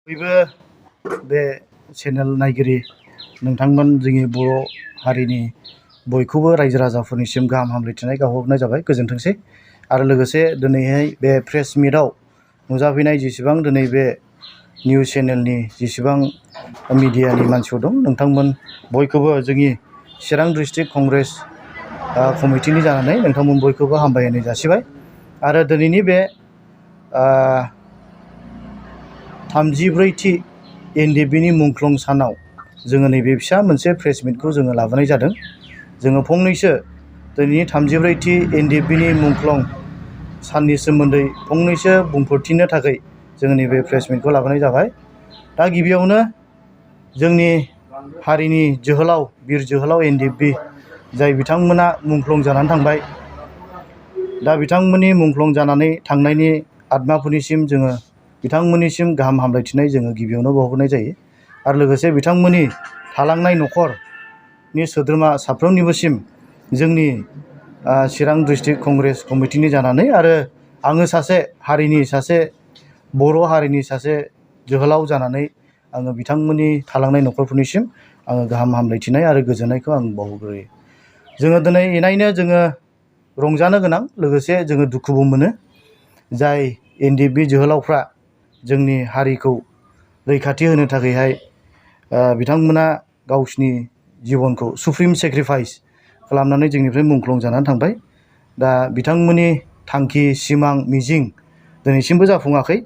बयबो बे चेनेल नायगिरि नोंथांमोन जोंनि बर' हारिनि बयखौबो रायजो राजाफोरनिसिम गाहाम हामलायथिनाय गावहरनाय जाबाय। गोजोनथोंसै। आरो लोगोसे दिनैहाय बे प्रेस मिटआव नुजाफैनाय जेसेबां दिनै बे निउज चेनेलनि जेसेबां मिडियानि मानसिफोर दं, नोंथांमोन बयखौबो जोंनि चिरां डिस्ट्रिक्ट कंग्रेस कमिटिनि जानानै नोंथांमोन बयखौबो हामलायनाय जासिबाय। आरो दिनैनि बे 33थि एनडिएफबिनि मुंख्लं सानाव जोङो नैबे फिसा मोनसे प्रेस मिटखौ जोङो लाबोनाय जादों। जोङो फंनैसो दिनैनि 33थि एनडिएफबिनि मुंख्लं साननि सोमोन्दै फंनैसो बुंफोरथिनो थाखाय जोङो नैबे प्रेस मिटखौ लाबोनाय जाबाय। दा गिबियावनो जोंनि हारिनि जोहोलाव बिर जोहोलाव एनडिएफबि जाय बिथांमोना मुंख्लं जानानै थांबाय, दा बिथांमोननि मुंख्लं जानानै थांनायनि आत्माफोरनिसिम जोङो बिथांमोननिसिम गाहाम हामलायथिनाय जोङो गिबियावनो बावहरनाय जायो। आरो लोगोसे बिथांमोननि थालांनाय न'खरनि सोद्रोमा साफ्रोमनिबोसिम जोंनि चिरां डिस्ट्रिक्ट कंग्रेस कमिटिनि जानानै आरो आङो सासे बर' हारिनि सासे जोहोलाव जानानै आङो बिथांमोननि थालांनाय न'खरफोरनिसिम आङो गाहाम हामलायथिनाय आरो गोजोननायखौ आं बावहरग्रोयो। जोङो दिनै इनायनो जोङो रंजानो गोनां, लोगोसे जोङो दुखुबो मोनो। जाय एनडिएफबि जोहोलावफ्रा जोंनि हारिखौ रैखाथि होनो थाखायहाय बिथांमोना गावसिनि जिबनखौ सुप्रिम सेक्रिफाइस खालामनानै जोंनिफ्राय मुंख्लं जानानै थांबाय। दा बिथांमोननि थांखि, सिमां, मिजिं दिनैसिमबो जाफुङाखै।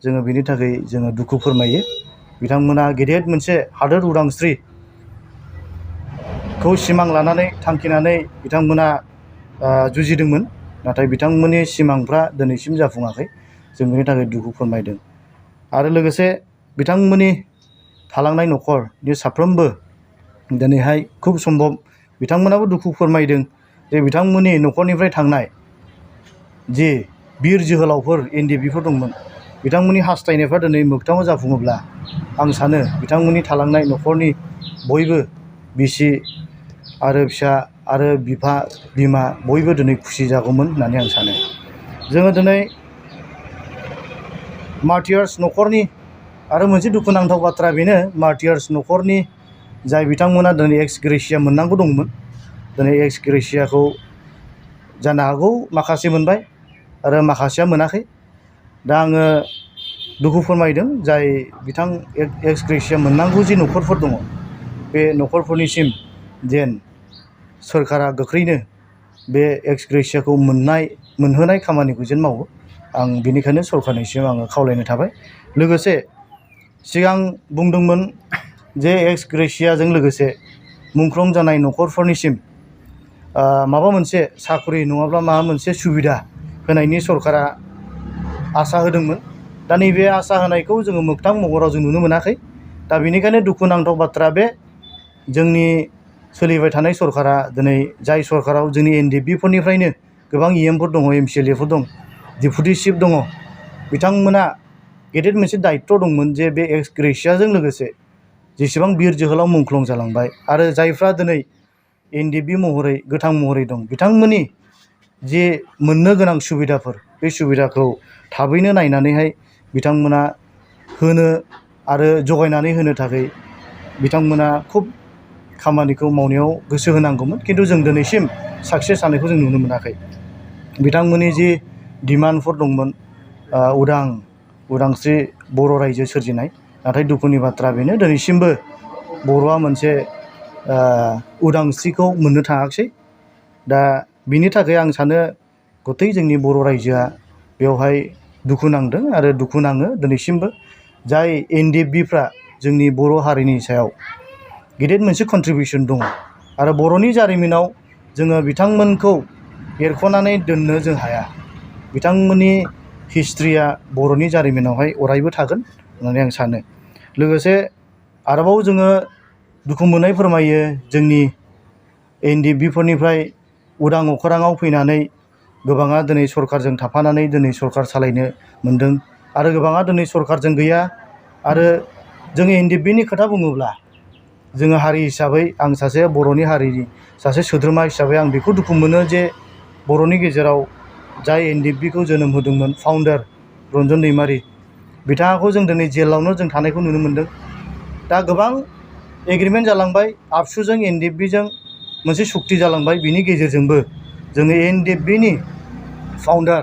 जोङो बेनि थाखाय जोङो दुखु फोरमायो। बिथांमोना गेदेर मोनसे हादोर उदांस्रिखौ सिमां लानानै थांखिनानै बिथांमोना जुजिदोंमोन, नाथाय बिथांमोननि सिमांफ्रा दिनैसिम जाफुङाखै। जों बेनि थाखाय दुखु फोरमायदों। आरो लोगोसे बिथांमोननि थालांनाय न'खरनि साफ्रोमबो दिनैहाय खुब सम्भब बिथांमोनाबो दुखु फोरमायदों जे बिथांमोननि न'खरनिफ्राय थांनाय जे बिर जोहोलावफोर एनडिएफबिफोर दंमोन, बिथांमोननि हास्थायनायफ्रा दिनै मोगथाङाव जाफुङोब्ला आं सानो बिथांमोननि थालांनाय न'खरनि बयबो बिसि आरो फिसा आरो बिफा बिमा बयबो दिनै खुसि जागौमोन होननानै आं सानो। जोङो दिनै मार्टियार्स न'खरनि आरो मोनसे दुखुनांथाव बाथ्रा बेनो, मार्टियार्स न'खरनि जाय बिथांमोना दिनै एक्स ग्रेसिया मोननांगौ दंमोन, दिनै एक्स ग्रेसियाखौ जानो हागौ माखासे मोनबाय आरो माखासेया मोनाखै। दा आङो दुखु फोरमायदों जाय बिथां एक्स ग्रेसिया मोननांगौ जि न'खरफोर दङ, बे न'खरफोरनिसिम जेन सोरखारा गोख्रैनो बे एक्स ग्रेसियाखौ मोनहोनाय खामानिखौ जेन मावो। आं बेनिखायनो सरखारनिसिम आङो खावलायनाय थाबाय। लोगोसे सिगां बुंदोंमोन जे एक्स ग्रेसियाजों लोगोसे मुंख्लं जानाय न'खरफोरनिसिम माबा मोनसे साख्रि नङाब्ला माबा मोनसे सुबिदा होनायनि सरखारा आसा होदोंमोन। दा नैबे आसा होनायखौ जोङो मोगथां महराव जों नुनो मोनाखै। दा बेनिखायनो दुखुनांथाव बाथ्रा बे जोंनि सोलिबाय थानाय सरखारा दिनै जाय सरखाराव जोंनि एनडिएफबिफोरनिफ्रायनो गोबां इएमफोर दङ, एमसिएलएफोर दं, डिपुटि चिफ दङ, बिथांमोना गेदेर मोनसे दायित्व दंमोन जे बे एक्स ग्रेसियाजों लोगोसे जेसेबां बिर जोहोलाव मुंख्लं जालांबाय आरो जायफ्रा दिनै एनडिएफबि महरै गोथां महरै दं, बिथांमोननि जे मोननो गोनां सुबिदाफोर, बे सुबिदाखौ थाबैनो नायनानैहाय बिथांमोना होनो आरो जगायनानै होनो थाखाय बिथांमोना खुब खामानिखौ मावनायाव गोसो होनांगौमोन। खिन्थु जों दिनैसिम साक्सेस जानायखौ जों नुनो मोनाखै। बिथांमोननि जि डिमान्डफोर दंमोन, उदांस्रि बर' रायजो सोरजिनाय, नाथाय दुखुनि बाथ्रा बेनो दिनैसिमबो बर'आ मोनसे उदांस्रिखौ मोननो थाङाखिसै। दा बिनि थाखाय आं सानो गथै जोंनि बर' रायजोआ बेवहाय दुखु नांदों आरो दुखु नाङो दिनैसिमबो। जाय एनडिएफबिफ्रा जोंनि बर' हारिनि सायाव गेदेर मोनसे कन्ट्रिबिउसन दङ आरो बर'नि जारिमिनाव जोङो बिथांमोनखौ एरख'नानै दोननो जों हाया। बिथांमोननि हिस्ट्रिया बर'नि जारिमिनावहाय अरायबो थागोन होननानै आं सानो। लोगोसे आरोबाव जोङो दुखु मोननाय फोरमायो जोंनि एनडिएफबिफोरनिफ्राय उदां अखोराङाव फैनानै गोबाङा दिनै सरखारजों थाफानानै दिनै सरखार सालायनो मोनदों आरो गोबाङा दिनै सरखारजों गैया। आरो जोङो एनडिएफबिनि खोथा बुङोब्ला जोङो हारि हिसाबै, आं सासे बर'नि हारिनि सासे सोद्रोमा हिसाबै आं बेखौ दुखु मोनो जे बर'नि गेजेराव जाय एनडिएफबिखौ जोनोम होदोंमोन फाउन्डार रन्जन दैमारि, बिथाङाखौ जों दिनै जेलावनो जों थानायखौ नुनो मोन्दों। दा गोबां एग्रिमेन्ट जालांबाय आबसुजों एनडिएफबिजों मोनसे सुक्ति जालांबाय। बिनि गेजेरजोंबो जोङो एनडिएफबिनि फाउन्डार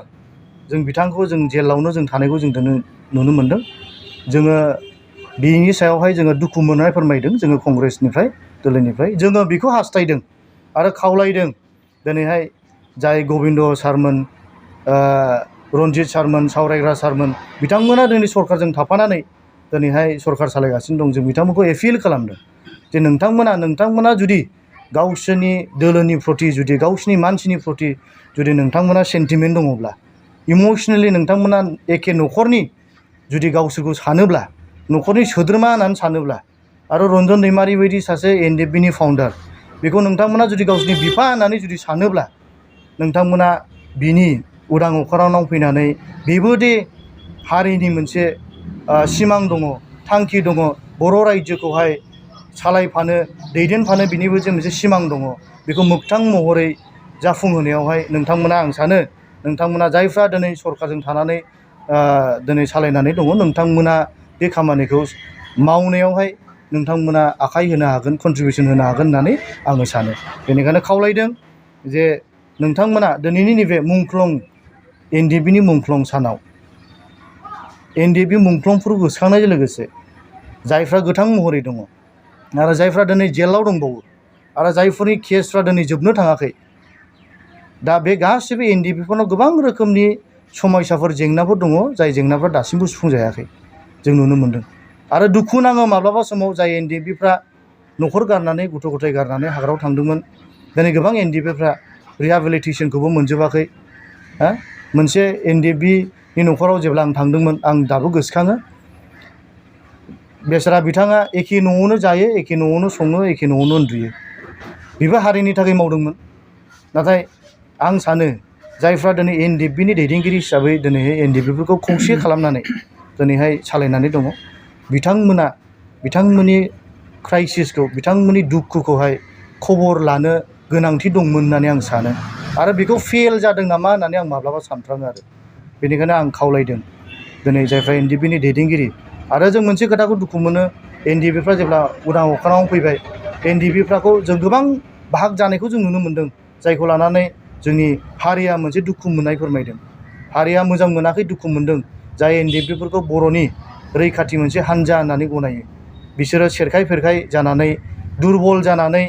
जों बिथांखौ जों जेलावनो जों थानायखौ जों नुनो मोन्दों। जोङो बिनि सायावहाय जोङो दुखु मोननाय फोरमायदों जोङो कंग्रेसनिफ्राय दोलोनिफ्राय जोङो बेखौ हास्थायदों आरो खावलायदों दिनैहाय जाय गबिन्द सारमोन, रन्जित सारमोन, सावरायग्रा सारमोन बिथांमोना दिनै सरकारजों थाफानानै दिनैहाय सरकार सालायगासिनो दं। जों बिथांमोनखौ एपिल खालामदों जे नोंथांमोना जुदि गावसोरनि दोलोनि प्रति जुदि गावसोरनि मानसिनि प्रति जुदि नोंथांमोना सेन्टिमेन्ट दङब्ला, इमसनेलि नोंथांमोना एखे न'खरनि जुदि गावसोरखौ सानोब्ला, न'खरनि सोद्रोमा होननानै सानोब्ला आरो रन्जन दैमारि बायदि सासे एनडिएफबिनि फाउन्डार बेखौ नोंथांमोना जुदि गावसोरनि बिफा होननानै जुदि सानोब्ला नोंथांमोना बिनि उदां अख्राङाव फैनानै बेबो दे हारिनि मोनसे सिमां दङ, थांखि दङ, बर' रायजोखौहाय सालायफानो दैदेनफानो बिनिबो जे मोनसे सिमां दङ, बेखौ मोगथां महरै जाफुंहोनायावहाय नोंथांमोना आं सानो नोंथांमोना जायफ्रा दिनै सरकारजों थानानै दिनै सालायनानै दङ नोंथांमोना बे खामानिखौ मावनायावहाय नोंथांमोना आखाइ होनो हागोन, कन्ट्रिबिउसन होनो हागोन होननानै आङो सानो। बेनिखायनो खावलायदों जे नोंथांमोना दिनैनि नैबे मुंख्लं एनडिएफबिनि मुंख्लं सानाव एनडिएफबि मुंख्लंफोरखौ गोसोखांनायजों लोगोसे जायफ्रा गोथां महरै दङ आरो जायफ्रा दिनै जेलाव दंबावो आरो जायफोरनि केसफ्रा दिनै जोबनो थाङाखै, दा बे गासिबो एनडिएफबिफोरनाव गोबां रोखोमनि समयसाफोर, जेंनाफोर दङ जाय जेंनाफ्रा दासिमबो सुफुंजायाखै जों नुनो मोन्दों। आरो दुखु नाङो माब्लाबा समाव जाय एनडिएफबिफ्रा न'खर गारनानै गथ' गथाय गारनानै हाग्रायाव थांदोंमोन, दिनै गोबां एनडिएफबिफ्रा रिहेबिलिटेसनखौबो मोनजोबाखै। मोनसे एनडिएफबिनि न'खराव जेब्ला आं थांदोंमोन आं दाबो गोसोखाङो, बेचारा बिथाङा एखे न'आवनो जायो, एखे न'आवनो सङो, एखे न'आवनो उन्दुयो। बेबो हारिनि थाखाय मावदोंमोन। नाथाय आं सानो जायफ्रा दिनै एनडिएफबिनि दैदेनगिरि हिसाबै दिनैहाय एनडिएफबिफोरखौ खौसे खालामनानै दिनैहाय सालायनानै दङ, बिथांमोना बिथांमोननि क्राइसिसखौ, बिथांमोननि दुखुखौहाय खबर लानो गोनांथि दंमोन होननानै आं सानो आरो बेखौ फेल जादों नामा होननानै आं माब्लाबा सानफ्राङो आरो। बेनिखायनो आं खावलायदों दिनै जायफ्रा एनडिएफबिनि दैदेनगिरि, आरो जों मोनसे खोथाखौ दुखु मोनो, एनडिएफबिफ्रा जेब्ला उदां अख्राङाव फैबाय एनडिएफबिफ्राखौ जों गोबां भाग जानायखौ जों नुनो मोन्दों, जायखौ लानानै जोंनि हारिया मोनसे दुखु मोननाय फोरमायदों। हारिया मोजां मोनाखै, दुखु मोन्दों। जाय एनडिएफबिफोरखौ बर'नि रैखाथि मोनसे हान्जा होननानै गनायो, बिसोरो सेरखाय फेरखाय जानानै, दुरबल जानानै,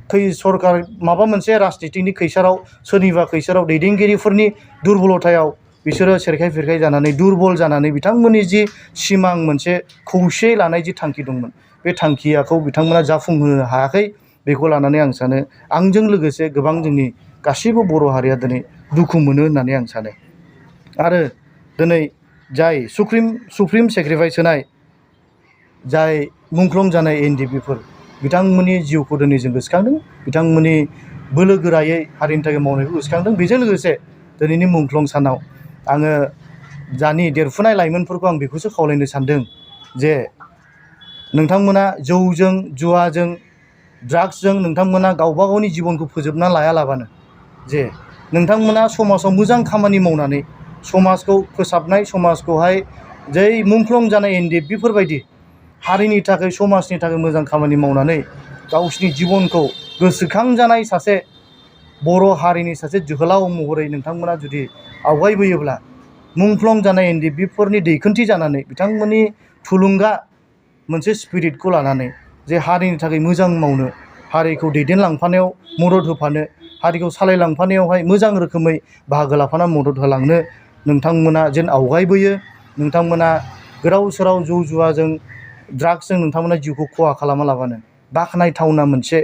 सरकार माबा मोनसे राजनितिनि खैसाराव, सोरनिबा खैसाराव, दैदेनगिरिफोरनि दुरबलथायाव बिसोरो सेरखाय फेरखाय जानानै, दुरबल जानानै बिथांमोननि जि सिमां, मोनसे खौसे लानाय जि थांखि दंमोन, बे थांखियाखौ बिथांमोना जाफुंहोनो हायाखै। बेखौ लानानै आं सानो आंजों लोगोसे गोबां जोंनि गासैबो बर' हारिया दिनै दुखु मोनो होननानै आं सानो। आरो दिनै जाय सुप्रिम सेक्रिफाइस होनाय जाय मुंख्लं जानाय एनडिएफबिफोर, बिथांमोननि जिउखौ दिनै जों गोसोखांदों, बिथांमोननि बोलो गोरायै हारिनि थाखाय मावनायखौ गोसोखांदों। बेजों लोगोसे दिनैनि मुंख्लं सानाव आङो दानि देरफुनाय लाइमोनफोरखौ आं बेखौसो खावलायनो सानदों जे नोंथांमोना जौजों, जुवाजों, ड्राग्सजों नोंथांमोना गावबा गावनि जिबनखौ फोजोबना लायालाबानो जे नोंथांमोना समाजाव मोजां खामानि मावनानै समाजखौ फोसाबनाय, समाजखौहाय जै मुंख्लं जानाय एनडिएफबिफोरबायदि हारिनि थाखाय, समाजनि थाखाय मोजां खामानि मावनानै गावसिनि जिबनखौ गोसोखांजानाय सासे बर' हारिनि सासे जोहोलाव महरै नोंथांमोना जुदि आवगायबोयोब्ला, मुंख्लं जानाय एनडिएफबिफोरनि दैखोनथि जानानै बिथांमोननि थुलुंगा मोनसे स्पिरिटखौ लानानै जे हारिनि थाखाय मोजां मावनो, हारिखौ दैदेनलांफानायाव मदद होफानो, हारिखौ सालायलांफानायावहाय मोजां रोखोमै बाहागो लाफाना मदद होलांनो नोंथांमोना जेन आवगायबोयो, नोंथांमोना गोदाव सोराव जौ जुवाजों, ड्राग्सजों नोंथांमोना जिउखौ खहा खालामालाबानो बाख्नायथावना मोनसे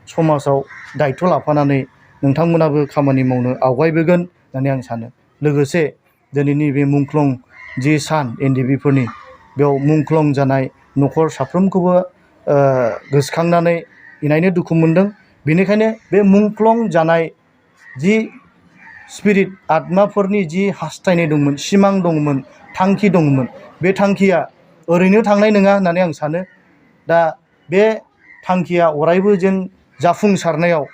समाजाव दायथ' लाफानानै नोंथांमोनाबो खामानि मावनो आवगायबोगोन होननानै आं सानो। लोगोसे दिनैनि बे मुंख्लं जि सान एनडिएफबिफोरनि, बेयाव मुंख्लं जानाय न'खर साफ्रोमखौबो गोसोखांनानै इनायनो दुखु मोनदों। बेनिखायनो बे मुंख्लं जानाय जि स्पिरिट, आत्माफोरनि जि हास्थायनाय दंमोन, सिमां दंमोन, थांखि दंमोन, बे थांखिया ओरैनो थांनाय नङा होननानै आं सानो। दा बे थांखिया अरायबो जेन जाफुंसारनायाव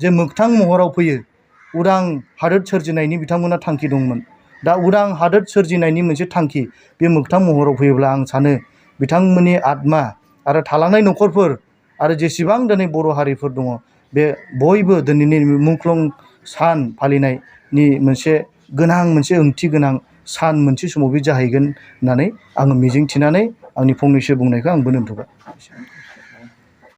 जे मोगथां महराव फैयो, उदां हादोर सोरजिनायनि बिथांमोना थांखि दंमोन, दा उदां हादोर सोरजिनायनि मोनसे थांखि बे मोगथां महराव फैयोब्ला आं सानो बिथांमोननि आत्मा आरो थालांनाय न'खरफोर आरो जेसेबां दिनै बर' हारिफोर दङ बे बयबो दिनैनि मुंख्लं सान फालिनायनि मोनसे गोनां मोनसे ओंथि गोनां सान मोनसे समाव बे जाहैगोन होननानै आङो मिजिंथिनानै आंनि फंनैसो बुंनायखौ आं दोनथ'बाय।